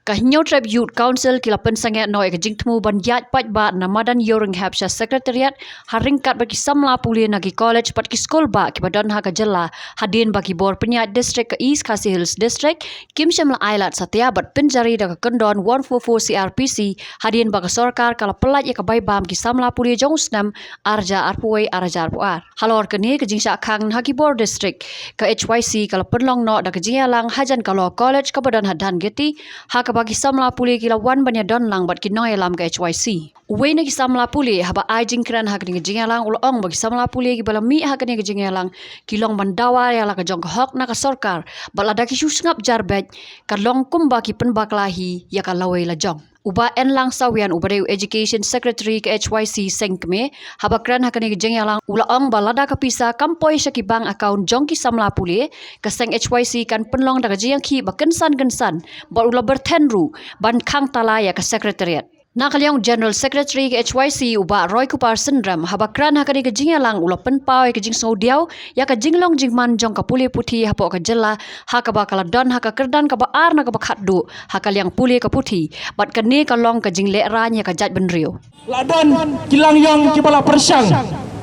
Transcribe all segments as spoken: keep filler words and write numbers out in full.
Ka Hynñiewtrep Youth Council ki la pynsangeh noh ïa ka jingthmu ban ïaid paidbah na madan Ïewrynghep sha Secretariat, ha ryngkat bad ki samla pule na ki college bad ki skul bah kiba don ha ka jylla, hadien ba ki bor pynïaid district ka East Khasi Hills District kim shym la ailad satia bad pynjari da ka kyndon one four four C R P C, hadien ba ka sorkar ka la pyllait ïa ka bai bam ki samla pule jong u snem ar hajar arphew wei ar hajar arphew ar. Halor kane ka jingshah khang ha ki bor district, ka H Y C ka la pynlong noh da ka jingïalang hajan ka Law College kaba don ha Dhankheti, ha kaba ki samla pule ki la wan ban ïadon lang bad ki nongïalam ka H Y C. Uwei na ki samla pule haba ai jingkren ha kane ka jingïalang u la ong ba ki samla pule kiba la mih ha kane ka jingïalang ki long ban dawa ïa la ka jong ka hok na ka sorkar, bad lada ki shu sngap jar beit ka long kumba ki pynbakla hi ïa ka lawei lajong. U Bah Enlang Sawian uba dei u Education Secretary ka H Y C seng kmie, haba kren ha kane ka jingïalang u la ong ba lada ka pisa kam poi sha ki bank account jong ki samla pule, ka seng H Y C kan pynlong da ka jingïakhih ba kynsan kynsan, bad u la byrthen ruh ban khang tala ïa ka Secretariat. Na ka liang u General Secretary ka H Y C u Bah Roykupar Synrem haba kren ha kane ka jingïalang u la pynpaw ïa ka jingsngewdiaw ïa ka jinglong jingman jong ka pule puthi hapoh ka jylla, ha kaba ka la don ha ka kyrdan kaba ar na kaba khatduh ha ka liang pule ka puthi, bad kane ka long ka jinglehrain ïa ka jaitbynriew. La don ki lang ïong kiba la pyrshang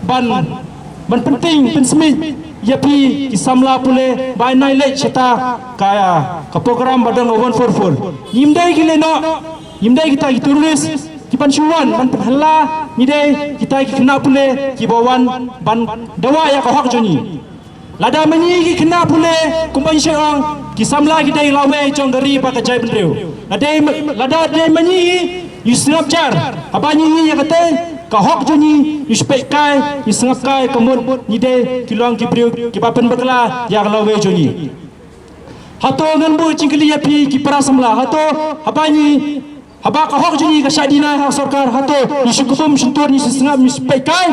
ban, ban pynting pynsmit ïa phi ki samla pule ba ai nai leit shata ka, ka program ba don one four four. Ngim dei ki lehnoh, ngim dei kita ki terrorist kiban shu wan ban pynhylla, ngi dei kita ki khynnah pule kiba wan ban dawa ïa ka hok jong ngi. Lada ma ngi ki khynnah pule, kumba ngi shait ong, ki samla ki dei lawei jong ka ri bad ka jaitbynriew. Lada, lada dei ma ngi, ngi sngap jar, haba ngi ïa kata ka hok jong ngi, ngi shu peit kai, ngi sngap kai, ka mut ngi dei ki long ki briew kiba pynbakla ïa ka lawei jong ngi. Hato ngan buh jingkylli ïa phi ki para samla, hato haba ngi, haba ka hok jong ngi ka shah deny ha sorkar, hato ngi shu kbum shyntur, ngi shu sngap, ngi shu peit kai?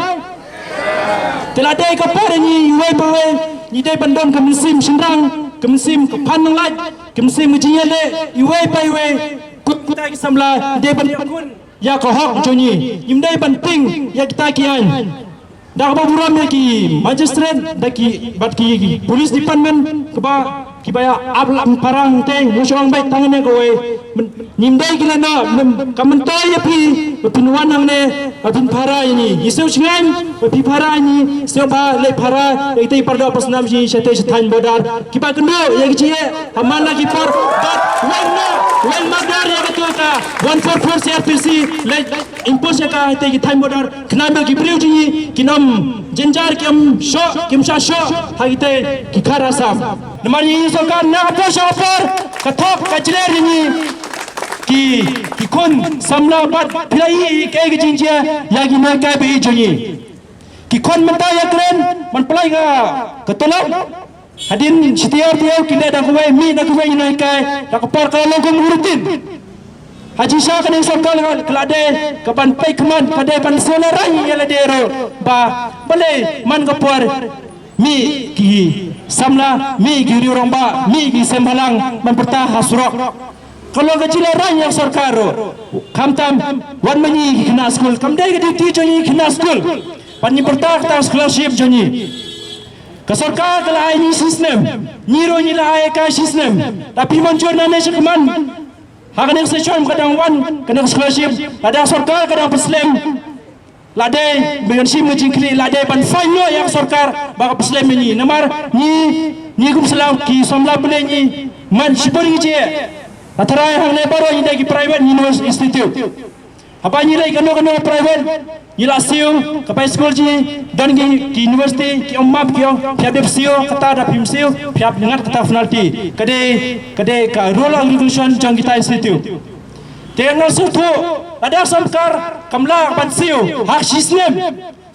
Te la dei ka por ngi iwei pa iwei ngi dei ban don ka mynsiem shynrang, ka mynsiem ka phan nonglait, ka mynsiem ka jingïaleh iwei pa iwei. Kut kita ki samla ngi dei ban ïakhun ïa ka hok jong ngi, ngim dei ban pynting ïa kita ki aiñ. Da kaba burom ïa ki magistrate, da ki, bad ki police department, kaba, kiba ïa ap la pynpara hangtei, mo shong beit tang ne kawei. Men, ngim dei ki lehnoh, men, ka myntoi ïa phi ba phin wan hangne ba phin para ïa ngi. Ngi siew shngaiñ ba phi para ïa ngi, siew ba leit para ïa kita i pardoh parsnam jong ngi shatei sha thaiñ border. Kiba kynduh ïa ki jingeh ha man la ki por, bad weng noh, weng mardor ïa kata ka one four four C R P C, leit impose ïa ka hatei ki thaiñ border. Khnang ba ki briew jong ngi kin ym jynjar, kim shoh, kim shah shoh ha kitei ki khar Assam. Namar ngi sorkar na ka por sha ka por, ka thok ka jler ïa ngi ki, ki khun samla, bad phi la ïohi kaei ka jingjia ïa ki nonghikai ba ïeit jong ngi. Ki khun mynta ïakren ban pynlait ka, ka tulop. Hadien shi taïew taïew ki leh da kawei, mih da kawei, ngi nonghikai, da ka por ka la long kum ka routine. Ha jingshisha kane ka sorkar ka la dei ka ban peit khmat, ka dei ban sngewthuh lehrain ïa lade ruh ba balei man ka por mih ki samla, mih ki riew rangbah, mih ki sem bhalang ban pyrta ha surok. Ka long ka jinglehrain ïa ka sorkar ruh. Khamtam wat ma ngi ki khynnah skul, kam dei ka duty jong ngi ki khynnah skul ban ngi pyrta kata ka scholarship jong ngi. Ka sorkar ka la ai ngi shi snem, ngi ruh ngi la ai ka shi snem. Lada phi mynjur nangne sha khmat, ha kane ka session ka dang wan kane ka scholarship, lada ka sorkar ka dang pynslem, la dei ban shim ka jingkylli, la dei ban fine noh ïa ka sorkar ba ka pynslem ïa ngi. Namar ngi, ngi kum sla ki samla pule ngi man shibun ngi jia. La tharai hangne baroh ngi dei ki private university institute. Haba ngi leit kano kano private, ngi la siew, ka bai skul jong ngi, don ki, ki university, ki ong map, ki ong phi hap dep siew, kata da phim siew phi hap ngat kata penalty. Ka dei, ka dei ka rule and regulation jong kita institute. Te nga sngewthuh lada ka sorkar kam lah ban siew ha ka shi snem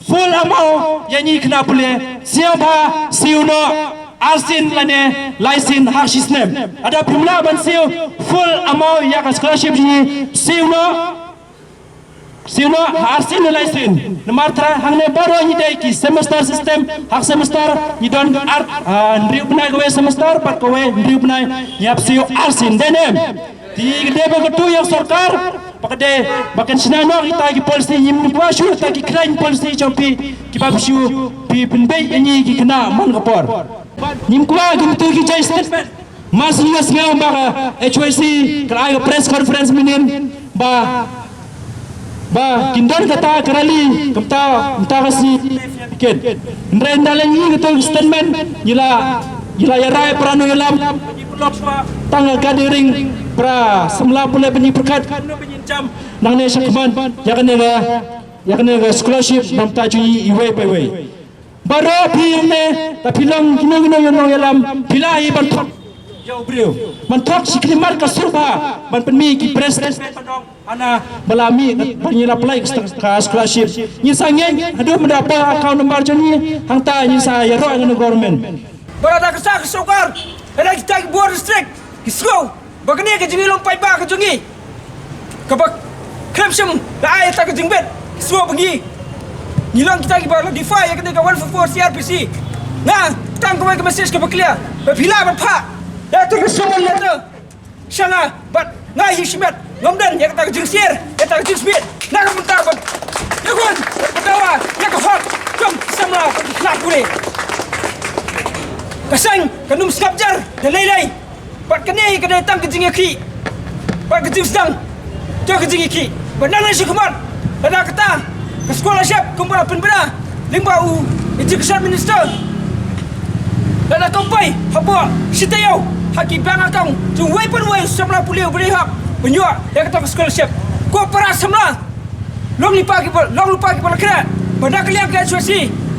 full amount ïa ngi khynnah pule, siew ba siew noh arsien lane laisien ha ka shi snem. Lada phim lah ban siew full amount ïa ka scholarship jong ngi, siew noh, siew noh ha arsien ne laisien. Namar trai hangne baroh ngi dei ki semester system, ha ka semester ngi don ar, ah, hynriew bnai kawei semester, bad kawei hynriew bnai, ngi hap siew arsien, dei ne em? Te ka dei ba ka tu ïa ka sorkar ba ka dei ba kan shna noh kita ki policy, ngim kwah shuh kita ki khlaiñ policy jong phi kiba phi shu phi pynbeit ïa ngi ki khynnah man ka por. Ngim kwah ki tu ki jai statement. Mar shu ïohsngew ba ka H Y C ka la ai ka press conference mynhynnin ba, ba kin don kata ka rally, kumta, kumta ka sngi. Hynrei ynda la ngi ïoh kata ka statement, ngi la, ngi la ïarai para nongïalam, tang ka gathering para samla pule ban ïa pyrkhat nangne shakhmat ïa kane ka, ïa kane ka scholarship namar ta jong ngi iwei pa iwei. Baroh phi hangne, lada phi long kino kino ïa nongïalam, phi lah hi ban thok ïa u briew, ban thok shi khyllipmat ka sur ba, ban pynmih ki press statement, hana ba la mih, ban ïa apply ka, ka scholarship. Ngi sa ngeit haduh mynta ba account number jong ngi, hangta ngi sa ïaroh ngan u government. Ba lada ka sah ka sorkar, lada kita ki bor district ki sngew ba kane ka jingïalong paidbah ka jong ngi kaba khlem shym la ai ïa kata ka jingbit, ki sngew ba ngi, ngi long kita kiba la defy ïa kane ka one four four C R P C. Nga tang kawei ka message kaba clear, ba phi lah ban phah ïa kata ka summon letter sha nga, bad nga hi shimet ngam don ïa kata ka jingsyier, ïa kata ka jingsmiet. Na ka bynta ban ïakhun, ban dawa ïa ka hok jong ki samla bad ki khynnah pule. Ka seng kan ym sngap jar da lei lei. Bad kane ka dei tang ka jingïakhih bad ka jingsdang jong ka jingïakhih. Bad nangne shakhmat, lada kata ka scholarship kumba la pynbna lyngba u Education Minister, lada kam poi hapoh shi taïew ha ki bank account jong uwei pa uwei u samla pule uba dei hok ban ïoh ïa kata ka scholarship, ko para samla, long lypa kiba, long lypa kiba la khreh. Bad na ka liang ka H Y C,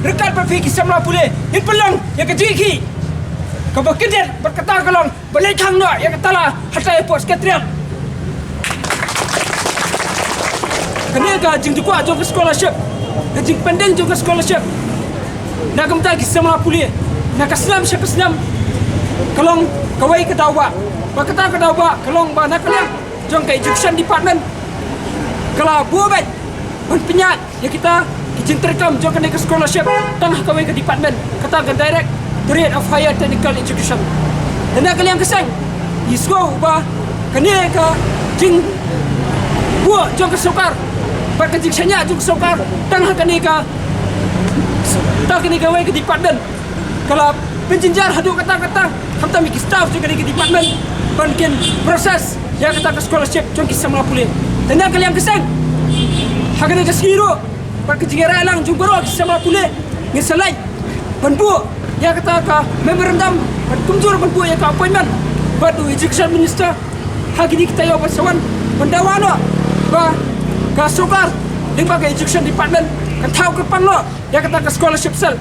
ryngkat bad phi ki samla pule, ngin pynlong ïa ka jingïakhih kaba kyndit bad kata ka long ban leit khang noh ïa ka tala hatai hapoh Secretariat. Kane ka jingdukwa jong ka scholarship, ka jingpending jong ka scholarship, na ka bynta ki samla pule, na ka snem sha ka snem ka long kawei ka daw ba, ba kata ka daw ba ka long ba na ka liang jong ka Education Department ka la buh beit ban pynïaid ïa kita ki jingtreikam jong kane ka scholarship tang ha kawei ka department, kata ka Directorate of Higher Technical Education. Te na ka liang ka seng, ngi sngew ba kane ka jingbuh jong ka sorkar bad ka jingshaniah jong ka sorkar tang ha kane ka, tang kane kawei ka department ka la pynjynjar haduh katta katta, khamtam ïa ki staff jong kane ka department ban kin process ïa kata ka scholarship jong ki samla pule. Te na ka liang ka seng, ha kane ka sngi ruh, bad ka jingïarai lang jong baroh ki samla pule, ngin sa leit ban buh ïa kata ka memorandum, ban kumjuh ban buh ïa ka appointment bad u Education Minister ha kine ki taïew ba sa wan, ban dawa noh ba ka sorkar lyngba ka Education Department kan thaw kyrpang noh ïa kata ka scholarship cell,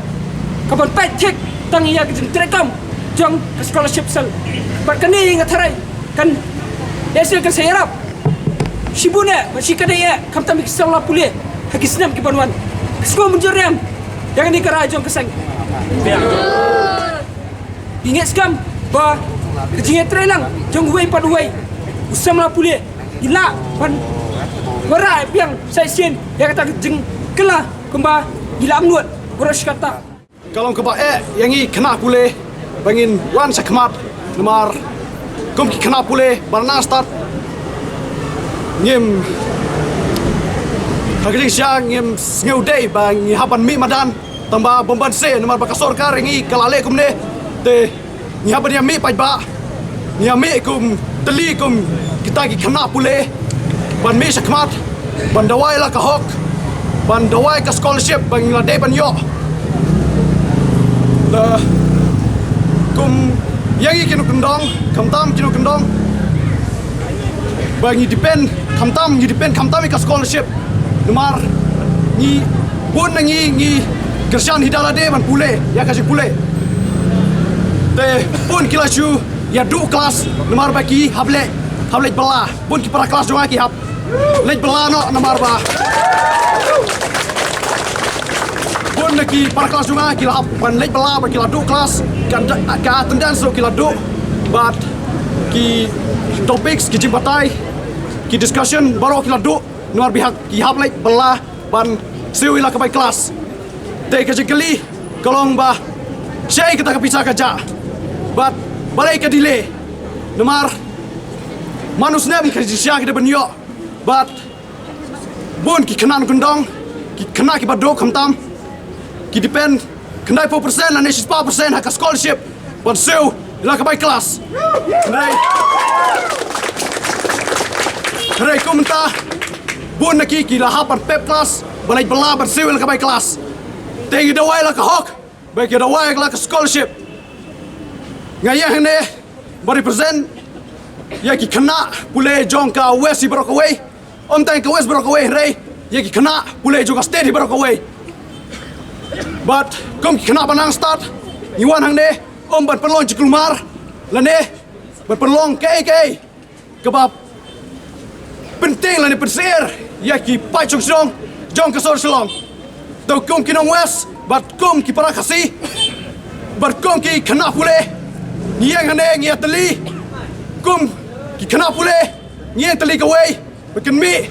ka ban peit thik tang ïa ka jingtreikam jong ka scholarship cell. Bad kane nga tharai kan, eh, kan sa ïarap shibun eh, bad shi katdei eh, khamtam ïa ki samla pule ha ki snem ki ban wan. Ka sngewmynjur ïa kane ka rai jong ka seng. Ngi ngeit skhem ba ka jingïatreilang jong uwei pa uwei u samla pule, ngi lah ban wanrah biang sa shisien ïa kata ka jingkylla kumba ngi la nud baroh shi katta. Ka long kaba eh ïa ngi khynnah pule ba ngin wan shakhmat, namar kum ki khynnah pule ba na stad ngim, ha ka jingshisha ngim sngewdei ba ngi hap ban mih madan, tangba bym banse namar ba ka sorkar ïa ngi ka la leh kumne. Te ngi hap ban ïa mih paidbah, ngi ïa mih kum tylli kum kita ki khynnah pule ban mih shakhmat, ban dawa ïa la ka hok, ban dawa ïa ka scholarship ba ngi la dei ban ïoh. Te kum ïa ngi ki nongkyndong, khamtam ki nongkyndong, ba ngi depend, khamtam ngi depend khamtam ïa ka scholarship. Namar ngi, bun na ngi ngi kyrshan hi da lade ban pule ïa ka jingpule. Te bun ki la shu ïa duh klas namar ba ki hap leit, hap leit bylla. Bun ki para klas jong nga ki hap leit bylla noh namar ba bun na ki para klas jong nga ki la hap ban leit bylla bad ki la duh klas, ka, ka attendance ruh ki la duh, bad ki topics, ki jingbatai, ki discussion baroh ki la duh namar ba ki hap leit bylla ban siew ïa la ka bai klas. Te ka jingkylli ka long ba shaei kata ka pisa ka jah bad balei ka delay. Namar man u snem ka jingshisha ki dei ban ïoh, bad bun ki khynnah nongkyndong, ki khynnah kiba duk khamtam, ki depend khyndai phew percent lane shispah percent ha ka scholarship ban siew la ka bai klas. Hynrei, hynrei kumta bun na ki ki la hap ban pep klas, ban ai bala ban siew la ka bai klas. Te ngi dawai la ka hok, ba ki dawai la ka scholarship. Nga ïa hangne ba represent ïa ki khynnah pule jong ka West hi baroh kawei. Ym tang ka West baroh kawei hynrei ïa ki khynnah pule jong ka state hi baroh kawei. Bad kum ki khynnah ba nang stad ngi wan hangne ym ban pynlong jingkulmar lane ban pynlong kaei kaei kaba pynting lane pynsyier ïa ki paid shong shnong jong ka sor Shillong. To kum ki nong West bad kum ki para Khasi bad kum ki khynnah pule ngi ïeng hangne ngi ïatylli kum ki khynnah pule ngi ïeng tylli kawei ba kin mih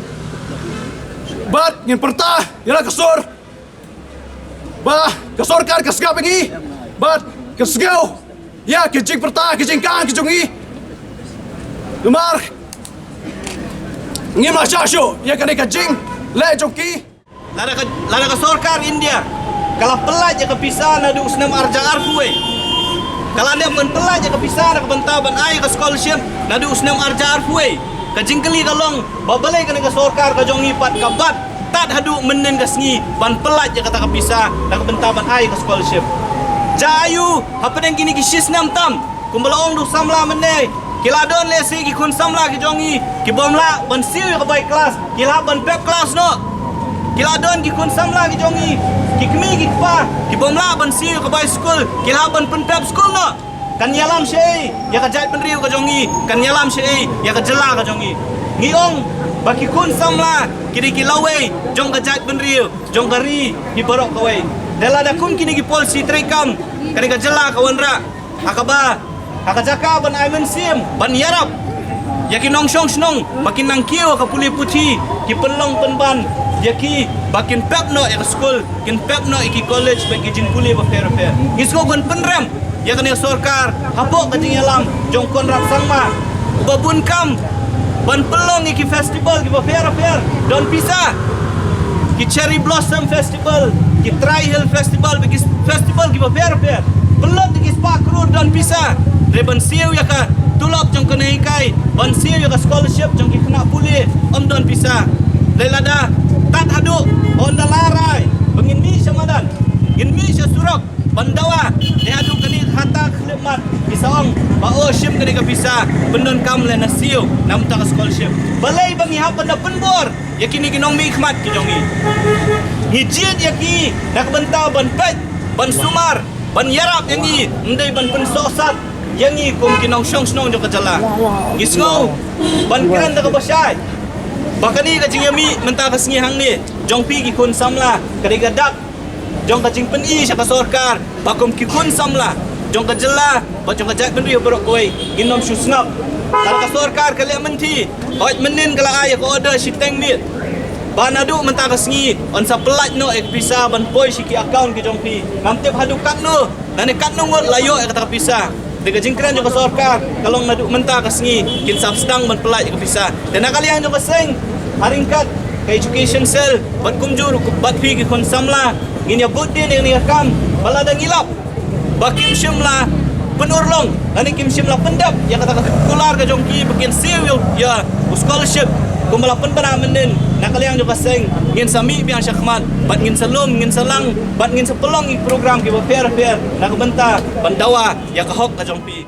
bad ngin pyrta ïa la ka sor ba ka sorkar ka sngap ïa ngi bad ka sngew ïa ka jingpyrta ka jingkang ka jong ngi. Namar ngim la shah shuh ïa kane ka jingleh jong ki. Lada ka, lada ka sorkar India ka la pyllait ïa ka pisa naduh u snem arhajar arphew wei, ka la dep ban pyllait ïa ka pisa na ka bynta ban ai ka scholarship naduh u snem arhajar arphew wei. Ka jingkylli ka long ba balei kane ka sorkar ka jong ngi pat ka bat tad haduh mynnin ka sngi ban pyllait ïa kata ka pisa na ka bynta ban ai ka scholarship. Ja aïu hapdeng kine ki shisnem tam kumba la ong da u samla mynne, ki la don lehse ki khun samla ki jong ngi ki bym lah ban siew ïa ka bai klas, ki la ban pep klas noh. Ki la don ki khun samla ki jong ngi, ki kmie ki kpa ki bym lah ban siew ïa ka bai skul, ki la ban pynpep skul noh. Kan ïalam shaei ïa ka jaitbynriew ka jong ngi, kan ïalam shaei ïa ka jylla ka jong ngi. Ngi ong ba ki khun samla ki dei ki lawei jong ka jaitbynriew jong ka ri hi baroh kawei. Te lada kum kine ki policy treikam kane ka jylla ka wanrah ha kaba, ha ka jaka ban ai mynsiem ban ïarap ïa ki nongshong shnong ba kin nang kiew ha ka pule puthi, ki pynlong pynban ïa ki ba kin pep noh ïa ka skul, kin pep noh ïa ki college bad ki jingpule bapher bapher. Ngi sngewbha ban pynrem ïa kane ka sorkar hapoh ka jingïalam jong Conrad Sangma uba bun kam ban pynlong ïa ki festival ki bapher bapher don pisa, ki Cherry Blossom Festival, ki Tri Hill Festival, ki festival ki bapher bapher. Pynlut ïa ki spah klur don pisa. Re ban siew ïa ka tulop jong ka nonghikai, ban siew ïa ka scholarship jong ki khynnah pule ym don pisa. Te lada tad haduh hynda la rai ba ngin mih sha madan, ngin mih sha surok ban dawa, te haduh kane ka hata ka khyllipmat ki sa ong ba oh shim kane ka pisa pyndonkam lane siew na bynta ka scholarship. Balei ba ngi hap ban da pynbor ïa kine ki nongmihkhmat ki jong ngi? Ngi jied ïa ki na ka bynta ban peit, ban sumar, ban ïarap ïa ngi, ym dei ban pynsohsat ïa ngi kum ki nongshong shnong jong ka jylla. Ngi sngew ban kren da kaba shai ba kane ka jingïamih mynta ka sngi hangne jong phi ki khun samla ka dei ka dak jong ka jingpyni sha ka sorkar ba kum ki khun samla jong ka jylla bad jong ka jaitbynriew baroh kawei ngin ym shu sngap. Lada ka sorkar ka leh mynthi, hooid mynnin ka la ai ïa ka order shiteng miet ba naduh mynta ka sngi yn sa pyllait noh ïa ka pisa ban poi sha ki account ki jong phi. Ngam tip haduh katno lane katno ngut la ïoh ïa kata ka pisa. Te ka jingkren jong ka sorkar ka long naduh mynta ka sngi kin sa sdang ban pyllait ïa ka pisa. Te na ka liang jong ka seng, ha ryngkat ka education cell bad kumjuh ruh bad phi ki khun samla, ngin ïa bud dien ïa kane ka kam ba lada ngi lap ba kim shym la pynurlong lane kim shym la pyndep ïa kata ka kular ka jong ki ba kin siew ïa u scholarship kumba la pynbna mynnin, na ka liang jong ka seng ngin sa mih biang shakhmat bad ngin sa lum, ngin sa lang bad ngin sa pynlong ïa ki program ki bapher bapher na ka bynta ban dawa ïa ka hok ka jong phi.